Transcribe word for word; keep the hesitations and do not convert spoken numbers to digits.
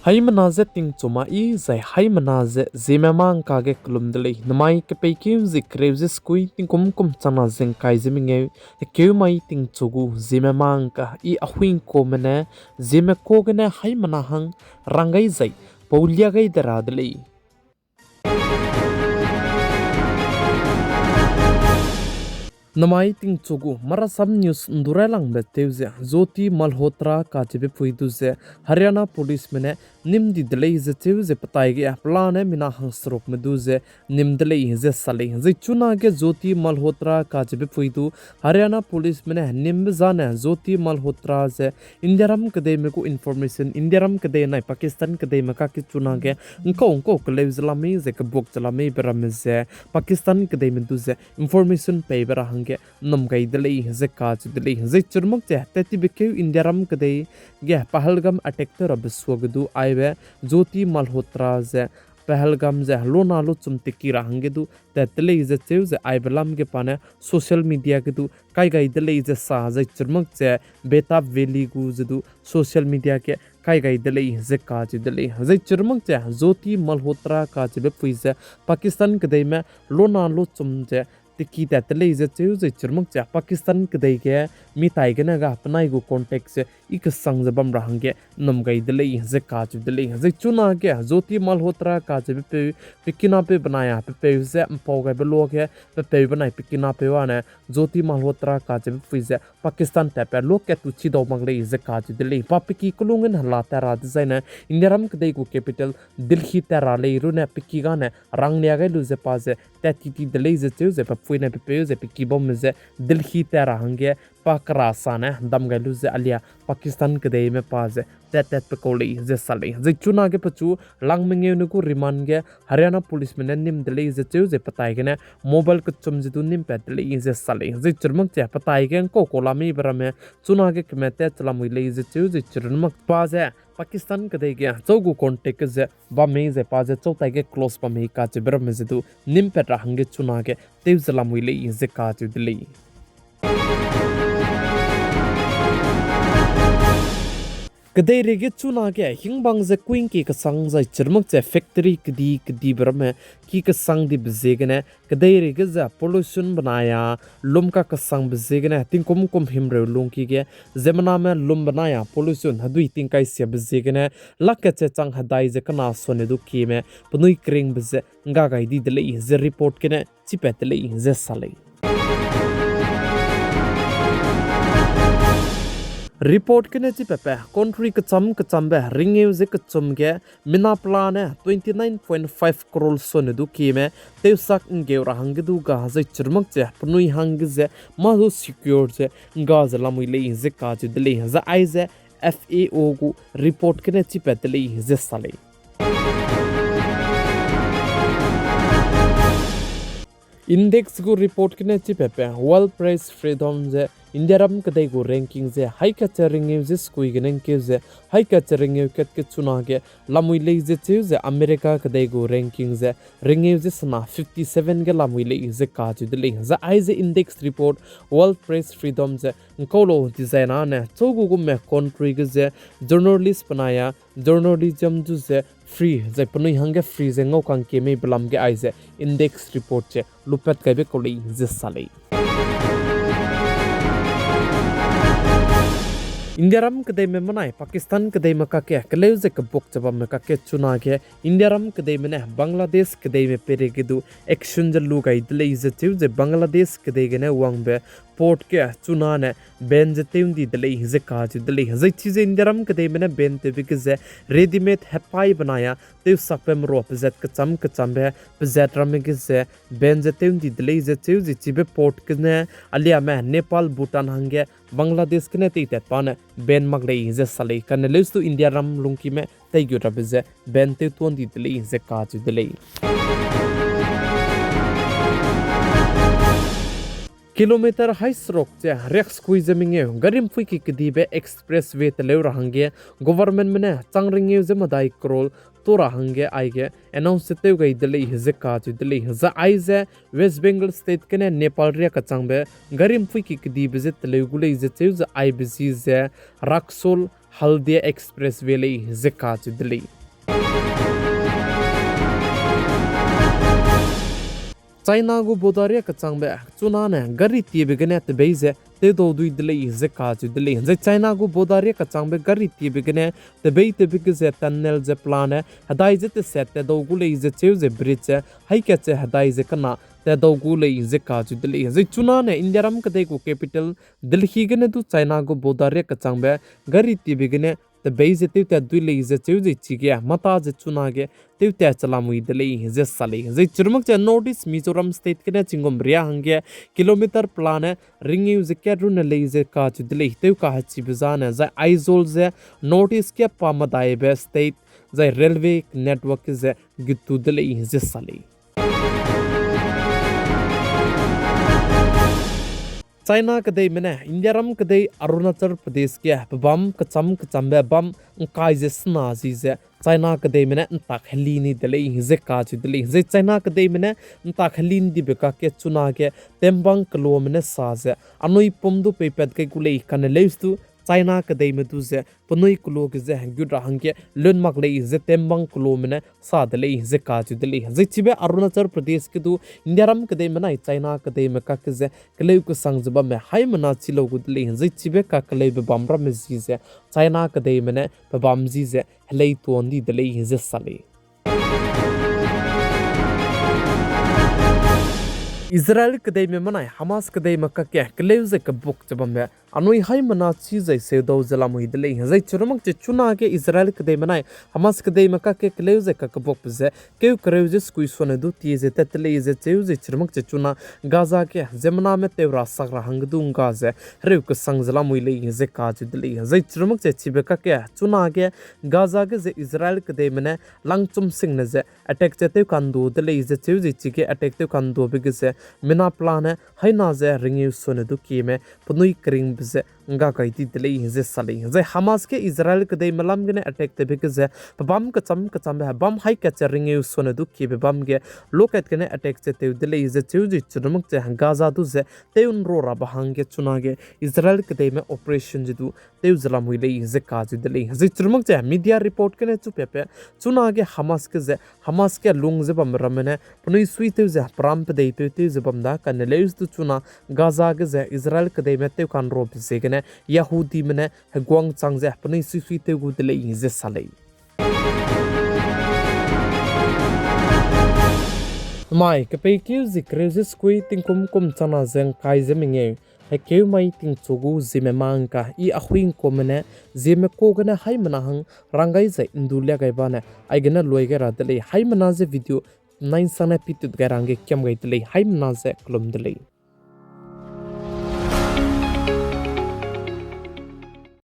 Haimena ze tingchu ma i, zai haimena ze Zeme mâ ngka ge kelum de lei. Namai kepeikeu ze kereu ze sekui, tingkum kum changna ze ngkai ze mengeu, hekeu mai tingchu gu Zeme mâ ngka i Ahuingkuame ne, Zeme ka gene haimena hang rang gai zai, pau lia gai de ra de lei. Namai tingchu gu Marasam News ’ndu railangbe tew ze, Jyoti Malhotra kacheube pui du ze, Haryana policeme ne nîm di de lei ze cheu ze petai ge, pelane mina hangserukme du ze nîm de lei ze sa lei. Zai chunage Jyoti Malhotra kacheube pui du Haryana policeme ne nîmbe zane Jyoti Malhotra ze Indiaram kedeime gu information, Indiaram kedei nai Pakistan kedeime kakge chunage ’ngkau ’ngkau keleu ze la mei ze kebuak ze la mei be ramme ze Pakistan kedeime du ze information peibe ra hangge ’nnum gai de lei ze kacheu de lei. Zai chirumak ze tat tibe keu Indiaram kedei ge Pahalgam attack tew rabe suage du aibe Jyoti Malhotra ze Pahalgam ze lona luchum teki ra hangge du tat de lei ze cheu ze aibe lam ge pa ne social media ge du kai gai de lei ze sa, zai chirumak ze Betab Valley gu ze du social media ge kai gai de lei ze kacheu de lei. Zai chirumak ze Jyoti Malhotra kacheube pui ze Pakistan kedeime lona luchum ze teki tat de lei ze cheu zai chirumak ze Pakistan kedei ge mi tai gene ga penai gu contact ze i kesang ze bam ra hangge ’nnum gai de lei ze kacheu de lei. Zai chunage Jyoti Malhotra kacheube peu, pe kinapeu benai a pe peu ze ’mpau gaibe luage pe peu benai pe kinapeu â ne Jyoti Malhotra kacheube pui ze Pakistan tatbe luakat tu chidau mak lei ze kacheu de lei. Pa pe ki kelung gene hela tat ra dezaine Indiaram kedei gu capital Delhi tat ra lei runne pe ki gane ranglia gai lu ze pa ze tat ti ti de lei ze cheu ze pe pui ne pe peu ze pe ki baume ze Delhi tat ra hangge pa kera sa ne dam gai lu ze alia Pakistan kedeime pa ze tat tatbe kau lei ze sa lei. Zai chunage pechu lang mengeu ne gu remand ge Haryana policeme ne nîm de lei ze cheu ze petai gene mobile kechum ze du nîm pat de lei ze sa lei. Zai chirumak ze petai ge ’ngkau kau la mei be ramme chunage keme tat che lamui lei ze cheu ze chirumak pa ze Pakistan kedei ge chau gu contact ge ze bam mei zai pa ze chau tai ge close bam mei kacheube ramme ze du nîm pat ra hangge chunage tew ze lamui lei ze kacheu de lei. Kedeireige chunage hingbang ze kuingki kesang zai chirumak ze factory kedi kedibe ramme ki kesang dibe ziegene, kedeireige ze pollution benai a lum kakesangbe ziegene tingkum kum himreu lungki ge ziemmename lum benai a pollution hedui tingkai siabe ziegene lakge che chang hedai ze kena sone du kieme penui keringbe ze ngga gai di de lei ze report gene chipat de lei ze sa lei. Report gene chipatbe country kecham kechambe ringeu ze kechum ge mina pelane twenty nine point five crore sone du kieme tewsak nggeu ra hangge du ga zai chirumak ze penui hangge ze mâ du secure ze ngga ze lamui lei ze kacheu de lei. Zai aize F A O gu report gene chipat de lei ze sa lei. Index gu report gene chipatbe World Press Freedom ze Indiaram kedei gu ranking ze haî kache ringeu ze sekui gene ngkeu ze haî kache ringeu kat ge chunage lamui lei ze cheu ze America kedei gu ranking ze ringeu ze sena fifty seven ge lamui lei ze kacheu de lei. Zai aize index report World Press Freedom ze ngkau lau dezaine chau gu gumme country ge ze journalist benai a journalism du ze free zai penui hangge free ze ngau kangkie mei belam ge aize index report ze lupat kaibe kau lei ze sa lei. Indiaram kedeime menai Pakistan kedeime kakge keleu ze kebuak ze bamme kakge chunage Indiaram kedeime ne Bangladesh kedeime peireige du action ze lu gai de lei ze cheu ze Bangladesh kedei gene wangbe port ge chunane ban ze tew ndi de lei ze kacheu de lei. Zai chize Indiaram kedeime ne ban tewbe ge ze readymade hepai benai a tewsakbe merua pezat kecham kechambe pezat ramme ge ze ban ze tew ndi de lei ze cheu ze chibe port gene aliame Nepal, Bhutan hangge Bangladesh gene teitat pa ne ban mak lei ze sa lei. Kane leuse du Indiaram lungkime teigu rabe ze ban tew tuan di de lei ze kacheu de lei. Kilometer haî seruk ze riaksekui ze mengeu gari ’mpui ki kedibe expressway teleu ra hangge governmentme ne chang ringeu ze medai crore tu ra hangge aige announce ze tew gai de lei ze kacheu de lei. Zai aize West Bengal State gene Nepal riak kechangbe gari ’mpui ki kedibe ze teleu gu lei ze cheu ze aibe zi ze Raxaul Haldia Expressway lei ze kacheu de lei. China gu border riak kechangbe chunane gari tiebe gene tebei ze tewdau dui de lei ze kacheu de lei. Zai China gu border riak kechangbe gari tiebe gene tebei tewbe ge ze tunnel ze pelane hedai ze teset tewdau gu lei ze cheu ze bridge ze haî kat ze hedai ze kena tewdau gu lei ze kacheu de lei. Zai chunane Indiaram kedei gu capital Delhi gene du China gu border riak kechangbe gari tiebe gene tebei ze tewtat dui lei ze cheu ze chige mata ze chunage tewtat chelamui de lei ze sa lei. Zai chirumak ze North East Mizoram State gene chingum riâ hangge kilometer pelane ringeu ze kat runne lei ze kacheu de lei. Tew kahechibe zane zai Aizawl ze North East ge pa medaibe state zai railway network ge ze gut tu de lei ze sa lei. China kedeime ne Indiaram kedei Arunachal Pradesh ge pebâm kecham kechambe bâm ngkai ze sena ji ze China kedeime ne ntak heli ni de lei ze kacheu de lei. Zai China kedeime ne ntak heli ndibe kakge chunage tembang keloame ne sa ze anui pum du peipat gai gu lei kane leuse du China kedeime du ze penui kelo ge ze gut ra hangge lun mak lei ze tembang keloame ne sa de lei ze kacheu de lei. Zai chibe Arunachal Pradesh ge du Indiaram kedeime nai China kedeime kakge ze keleu kesang ze bamme haimena chi lau gu de lei. Zai chibe kakeleube bam ramme ji ze China kedeime ne pebâm ji ze helei tuan di de lei ze sa lei. Israel kedeime menai Hamas kedeime kakge keleu ze kebuk ze bambe anui haimena chi zai seudau ze lamui de lei. Zai chirumak ze chunage Israel kedeime nai Hamas kedeime kakge keleu ze kakebukbe ze keu kereu ze sukui suane du tie ze tat de lei ze cheu ze chirumak ze chuna Gaza ge ziemmename tew ra sak ra hangge du ngga ze hereu kesang ze lamui lei ze kacheu de lei. Zai chirumak ze chibe kakge chunage Gaza ge ze Israel kedeime ne langchum singne ze attack ze tew kandu de lei ze cheu ze chige attack tew kanduabe ge ze mina pelane haina ze ringeu suane du kieme penui keringbe ze ngga gai di de lei ze sa lei. Zai Hamas ge Israel kedeime lam gene attack tewbe ge ze pebâm kecham kechambe hebâm haî kat ze ringeu suane du kiebe bâm ge lokat gene attack ze tew de lei ze cheu ze chirumak ze Gaza du ze tew nro rabe hangge chunage Israel kedeime operation ze du tew ze lamui lei ze kacheu de lei. Zai chirumak ze media report gene chupiape chunage Hamas ge ze Hamas ge lung ze bam ramme ne penui suitew ze peram pedeipeu tew ze bam da kane leuse du chuna Gaza ge ze Israel kedeime tew kanrobe ziegene Yahudime ne heguang chang ze penui suisuitew gu de lei ze sa lei. Mai, kepeikeu zie kereu ze sukui tingkum kum chana ze ngkai ze mengeu, hekeu mai tingchu gu ziemme mâ ngka, i ahui ngkume ne, ziemme ka gene haimena hang rang gai zai ndu lia gai bane, aigene lui gai ra de lei, haimena ze video nainsang ne pitut gai ra hangge kiam gai de lei, haimena ze kelum de lei.